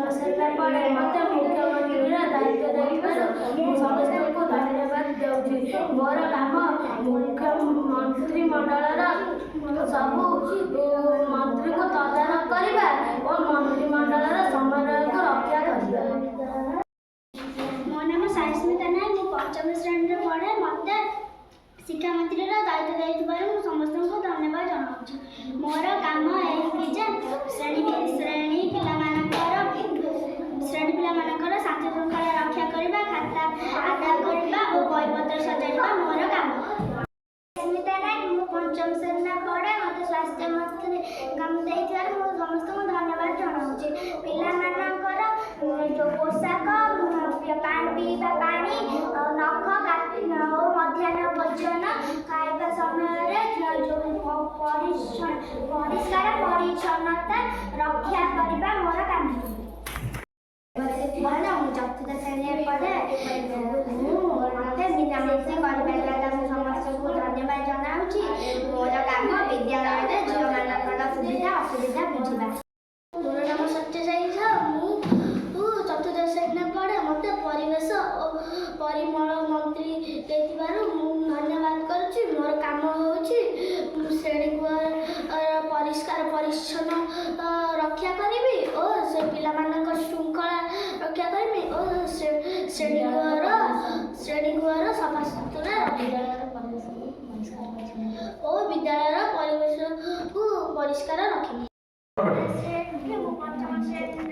ପଞ୍ଚମ ଶ୍ରେଣୀରେ ପଢ଼େ। ମୋତେ ମୁଖ୍ୟମନ୍ତ୍ରୀର ଦାୟିତ୍ୱ ଦେଇଥିବାରୁ ମୁଁ ସମସ୍ତଙ୍କୁ ଧନ୍ୟବାଦ ଦେଉଛି। ମୋର କାମ ମୁଖ୍ୟ ମନ୍ତ୍ରିମଣ୍ଡଳର ସବୁ ମନ୍ତ୍ରୀଙ୍କୁ ତଦାରଖ କରିବା ଓ ମନ୍ତ୍ରିମଣ୍ଡଳର ସମନ୍ୱୟକୁ ରକ୍ଷା କରିବା। ମୋ ନାମ ସାଇସ୍ମିତା ନାୟକ। ମୁଁ ପଞ୍ଚମ ଶ୍ରେଣୀରେ ପଢ଼େ। ମୋତେ ଶିକ୍ଷାମନ୍ତ୍ରୀର ଦାୟିତ୍ୱ ଦେଇଥିବାରୁ ମୁଁ ସମସ୍ତଙ୍କୁ ଧନ୍ୟବାଦ ଜଣାଉଛି। ମୋର କାମ ଏହିକି ଯେ ଶ୍ରେଣୀ ପିଲାମାନଙ୍କର ଶାନ୍ତି ଶୃଙ୍ଖଳା ରକ୍ଷା କରିବା, ଖାତା ଆଦାୟ କରିବା ଓ ବହିପତ୍ର ସଜାଡ଼ିବା ମୋର କାମ। ସ୍ମିତା ନାୟକ। ମୁଁ ପଞ୍ଚମ ଶ୍ରେଣୀରେ ପଢ଼େ। ମୋତେ ସ୍ୱାସ୍ଥ୍ୟ ମନ୍ତ୍ରୀ କାମ ଦେଇଥିବାରୁ ମୁଁ ସମସ୍ତଙ୍କୁ ଧନ୍ୟବାଦ ଜଣାଉଛି। ପିଲାମାନଙ୍କର ଯେଉଁ ପୋଷାକ, ପାଣି, ପିଇବା ପାଣି, ଆଉ ନଖ କାଟି ଓ ମଧ୍ୟାହ୍ନ ଭୋଜନ ଖାଇବା ସମୟରେ ଯେଉଁ ପରିଷ୍କାର ପରିଚ୍ଛନ୍ନତା ରକ୍ଷା କରିବା ମୋର କାମ। ମୁଁ ଚତୁର୍ଥ ଶ୍ରେଣୀରେ ପଢ଼େ। ମୁଁ ମୋତେ ବିନା ମନ୍ତ୍ରୀ କରିପାରିବା ମୁଁ ସମସ୍ତଙ୍କୁ ଧନ୍ୟବାଦ ଜଣାଉଛି। ମୋର କାମ ବିଦ୍ୟାଳୟରେ ଝିଅମାନଙ୍କର ସୁବିଧା ଅସୁବିଧା ବୁଝିବା। ମୋର ନାମ ସତ୍ୟସାଇ ସାହୁ। ମୁଁ ଚତୁର୍ଥ ଶ୍ରେଣୀରେ ପଢ଼େ। ମୋତେ ପରିବେଶ ଓ ପରିମଳ ମନ୍ତ୍ରୀ ଦେଇଥିବାରୁ ମୁଁ ଧନ୍ୟବାଦ କରୁଛି। ମୋର କାମ ହେଉଛି ମୁଁ ଶ୍ରେଣୀ ଗୃହର ପରିଷ୍କାର ପରିଚ୍ଛନ୍ନ ରକ୍ଷା କରିବି ଓ ସେ ପିଲାମାନଙ୍କ ଶୃଙ୍ଖଳା ରକ୍ଷା କରିବି ଓ ଶ୍ରେଣୀ ଗୃହର ସଫାସୁତୁରା ରଖିବି ଓ ବିଦ୍ୟାଳୟର ପରିବେଶକୁ ପରିଷ୍କାର ରଖିବି। ମୁଁ ପଞ୍ଚମ ଶ୍ରେଣୀରେ